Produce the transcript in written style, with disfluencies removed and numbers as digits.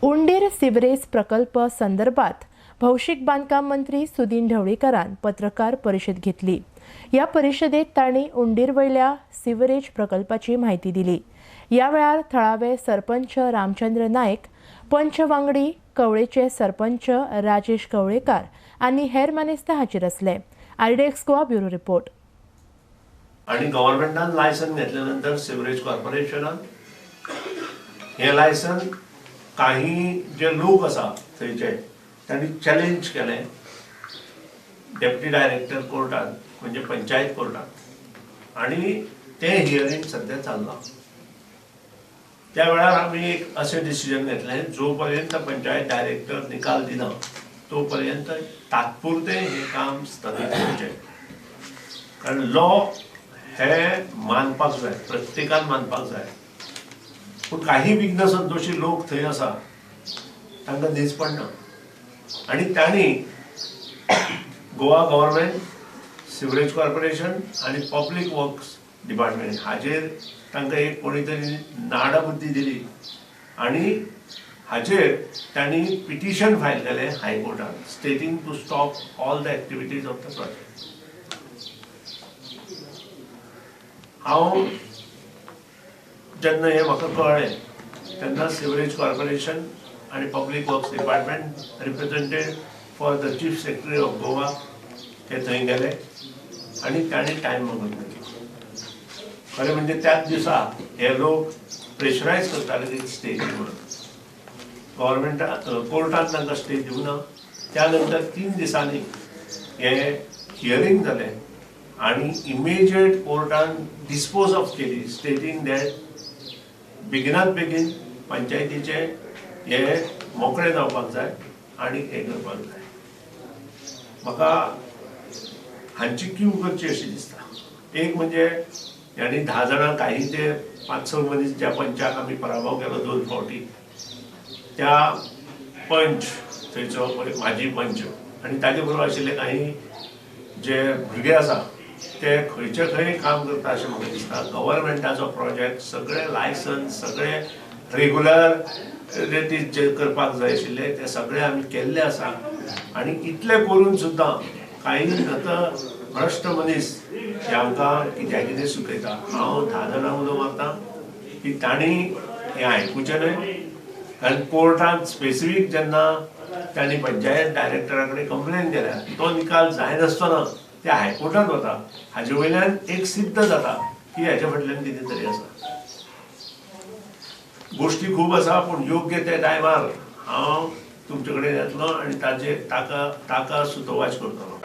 उंडीर sewerage प्रकल्प संदर्भात भौशीक बांदकाम मंत्री सुदिन ढवळीकरान पत्रकार परिशद घेतली. ह्या परिशदेत तांणी उंडीर वयल्या सिवरेज प्रकल्पाची म्हायती दिली. ह्या वेळार थळावे सरपंच रामचंद्र नायक, पंच वांगडी, कवळेचे सरपंच राजेश कवळेकार आनी हेर मानेस्त हाजीर आसले. RDX Goa bureau report. आणि गव्हर्नमेंटान लायसन घेतल्या नंतर सिवरेज कॉर्पोरेशनान हे लायसन काही जे लोक आसा थंयचे तांणी चॅलेंज केलें डेप्युटी डायरेक्टर कोर्टान, म्हणजे पंचायत कोर्टान, आणि ते हियरींग सध्या चल्लां. त्या वेळार आमी एक अशें डिसिजन घेतलें, जो पर्यंत पंचायत डायरेक्टर निकाल दिना तो पर्यंत तात्पुरतें हें काम स्थगीत करचें. कारण लॉ हे मानपाक जाय, प्रत्येकान मानपाक जाय. पूण काही विघ्न संतोषी लोक थंय आसा, तांकां न्हीज पडना आनी तांणी गोवा गव्हर्मेंट, सिवरेज कॉर्पोरेशन आनी पब्लीक वर्क्स डिपार्टमेंट हाजेर तांकां एक कोणी तरी नाडबुद्दी दिली आनी हाजेर तांणी पिटिशन फायल केलें हायकोर्टान, stating to stop all the activities of the project. हांव जेन्ना हें म्हाका कळ्ळें तेन्ना सिवरेज कॉर्पोरेशन आनी public works department represented for the chief secretary of Goa ते थंय गेले आनी तांणी टायम मागून घेतलो. खरें म्हणजे त्याच दिसा हे लोक प्रेशरायज करताले की स्टे दी म्हणून. गव्हर्मेंटा कोर्टान तांकां स्टे दिवना. त्या नंतर 3 दिसांनी हे हियरींग जालें आनी इमिजिएट कोर्टान डिस्पोज ऑफ केली, स्टेटींग that बेगिनात बेगीन पंचायतीचे हे मोकळे जावपाक जाय आनी हें करपाक जाय. म्हाका हांची क्यू करची अशी दिसता. एक म्हणजे आनी 10 जाणां काही ते 5-6 मनीस ज्या पंचाक आमी पराभव केलो 2 फावटी, त्या पंच थंयचो माजी पंच आनी ताजे बरोबर आशिल्ले काही जे भुरगे आसा ते खंयचे खंय काम करता अशें म्हाका दिसता. गव्हर्मेंटाचो प्रोजेक्ट सगळे लायसन्स सगळे रेगुलर रेटीज जे करपाक जाय आशिल्ले ते सगळे आमी केल्ले आसा आनी इतले करून सुद्दां काही आतां भ्रश्ट मनीस हे आमकां कित्याक कितें सुकयता. हांव 10 जाणां उलो मारता की तांणी हें आयकुचें न्हय, कारण कोर्टान स्पेसिफीक जेन्ना तांणी पंचायत डायरेक्टरा कडेन कंप्लेन केल्या तो निकाल जायनासतना ते हायकोर्टान वता. हाजे वयल्यान एक सिद्ध जाता की हाजे फाटल्यान कितें तरी आसा. गोश्टी खूब आसा, पूण योग्य त्या टायमार हांव तुमचे कडेन येतलो आनी ताजे ताका ताका सुतोवाच करतलो.